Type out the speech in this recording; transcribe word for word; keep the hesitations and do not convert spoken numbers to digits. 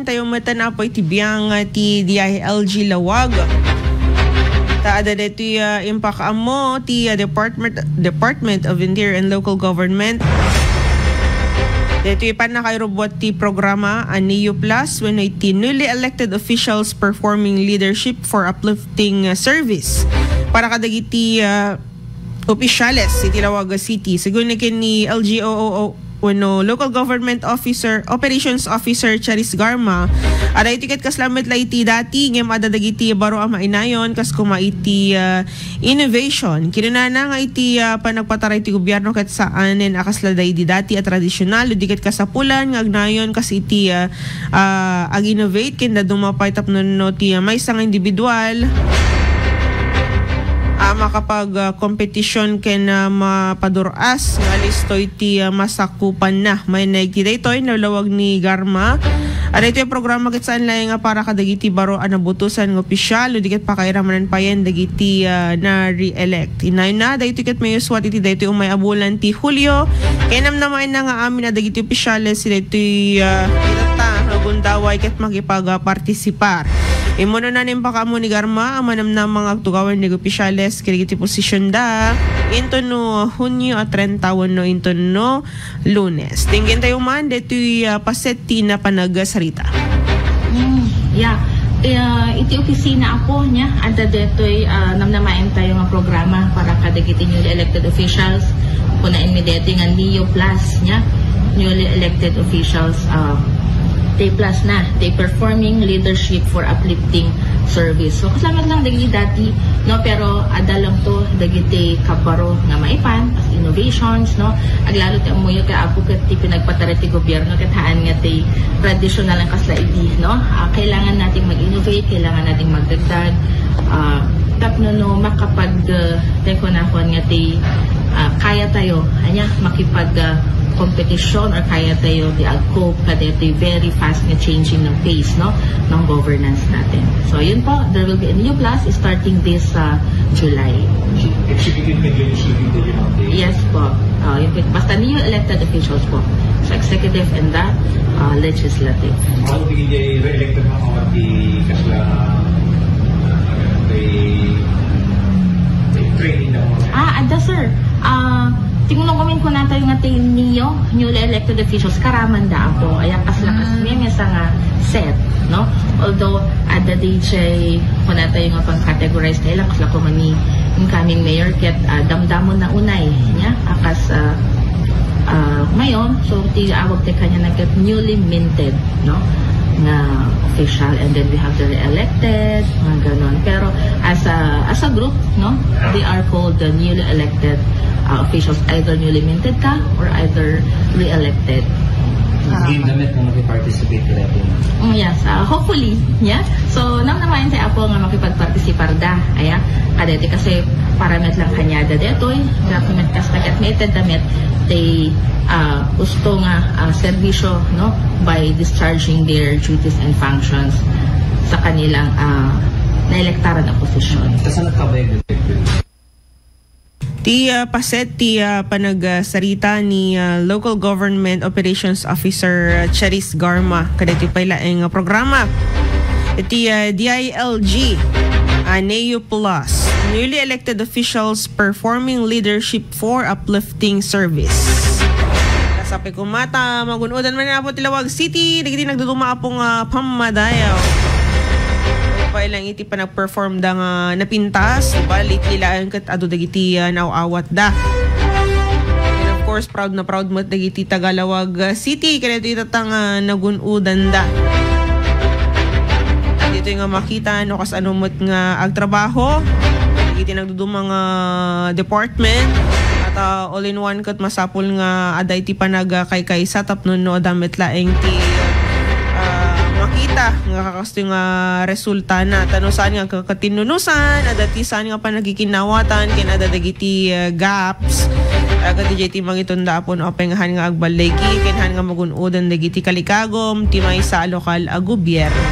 Tayo met, Apo, iti biag ti D I L G Laoag. Ta adda daytoy, ah, impakaammo ti, ah, Department, Department of Interior and Local Government. Daytoy pannakairubbuat ti programa a Neo Plus wenno iti Newly Elected Officials Performing Leadership for Uplifting, ah, Service para kadagiti, ah, opisyales iti Laoag City. Segun ni ken ni L G O O wenno Local Government Officer, Operations Officer Charis Garma, adda iti ket kasla met la iti dati ngem adda dagiti baro a mainayon kas kuma iti, ah, innovation. Kinunana nga iti, ah, panagpataray ti gobyerno ket saanen a kasla daydi dati a tradisyonal, di ket kasapulan nga agnayon kas iti, ah, ah, ag-innovate ken dadduma pay tapno no ti, ah, maysa nga individual a makapag, ah, kompetisyon ken, ah, mapadur-as nga listoy ti, ah, masakupanna. Manen iti daytoy, nalawag ni Garma. Adda itoy a programa ket saan laeng nga para kadagiti baro a nabutosan nga opisyal, no di ket pakairamanan payen dagiti, ah, na-re-elect. Inayna, daytoy ket mayuswat iti daytoy umay a bulan ti Hulio. Ket namnamaenna nga amin a dagiti opisyales daytoy, ah, itata nga gundaway ket makipag, ah, partisipar. Immuno na impakaammo ni Garma a manamnama nga agtugawan dagiti opisyales kadagiti posisionda inton no Hunio a trenta wenno inton no Lunes. Denggen tayo man daytoy, ah, paset ti napanagsarita. Mm, yeah. Eh, ah, iti opisina, Apo, nia, adda daytoy, ah, namnamaen tayo nga programa para kadagiti newly elected officials. Kunaenmi daytoy nga Neo Plus, nia, newly elected officials, ah, ti plus na, ti Performing Leadership for Uplifting Service. So, kasla met lang dagiti dati, no? Pero adda lang to dagiti kabaro nga maipan, as innovations, no? Aglalo ti ammoyo ket, Apo, ket ti pinagpataray ti gobyerno ket haan nga ti tradisyonal nga kasla idi, no? Ah, kailangan nating mag-innovate, kailangan nating magdagdag, ah, tapno no makapag, ah, ti kunakon nga ti, ah, kaya tayo, ania, makipag, ah, competition or kaya tayo ti ag-cope kadaytoy very fast nga changing nga pace, no, ng governance natin. So, yun po, there will be a Neo Plus starting this, ah, July. Executive kayo yung sitting din yung mga Yes po. Ah, yun po. Basta Neo elected officials po. So, executive and the, ah, legislative. How do you re-elected mga kawat di kasla, ah, di, di training na mga Ah, adda, sir. Ah, tingulong kami kuna tayo nga ti Neo, newly elected officials, karaman da, Apo. Ayan, kasla, kas-, Mm. may mesa nga set, no? Although, adda D J, kuna tayo nga pang-categorize tayo lang, kasla ko man ni incoming mayor, ket, ah, damdamon na unay, nia? Akas, ah, ah, mayon, so, ti awag tayo kanya na ket newly minted, no? Nga official, and then we have the re-elected, mga ganon. Pero as a, as a group, no? They are called the newly elected, uh, officials, either newly minted ka or either re-elected. Ah. Game damit nga makipag-participate ka dati. Mm, yes, ah, hopefully, yeah. So, namnamaen ti Apo nga makipag-participar da, aya. Kadeti kasi para met lang kanyada detoy, grabe met kasta ket maited da met ti, ah, gusto nga, ah, serbisyo, no, by discharging their duties and functions sa kanilang, ah, naelektaran a posisyon. Kasano ka ba yung Ti, ah, paset ti, ah, panagsarita ni, ah, Local Government Operations Officer, ah, Charis Garma kadaytoy pay laeng nga programa. Iti, ah, D I L G, ah, Neo Plus, newly elected officials performing leadership for uplifting service. Kasapay kumata, magun-udan man, Apo, ti Laoag City, dagiti nagduduma, Apo, nga pammadayaw. Pay lang iti panag-perform da nga napintas, bali, lately laeng ket adu dagiti, ah, naaw-awat da. And of course, proud na proud met dagiti taga Laoag, ah, City, kadaytoy itata nga nagun-udan da. Ditoy nga makita no kasano met nga agtrabaho dagiti nagduduma nga department. At, ah, all in one ket masapul nga adda iti panagkaykaysa tapno no adda met laeng ti, ah, makita nga kakastoy nga resultana. Ta no saan nga kakatinnunusan, adda ti saan nga panagikinnawatan, ken adda dagiti, ah, gaps. Agad diay ti mangitunda, Apo, no apay nga haan nga agballigi, ken haan nga magun-udan dagiti kalikagum ti maysa a lokal a gobierno.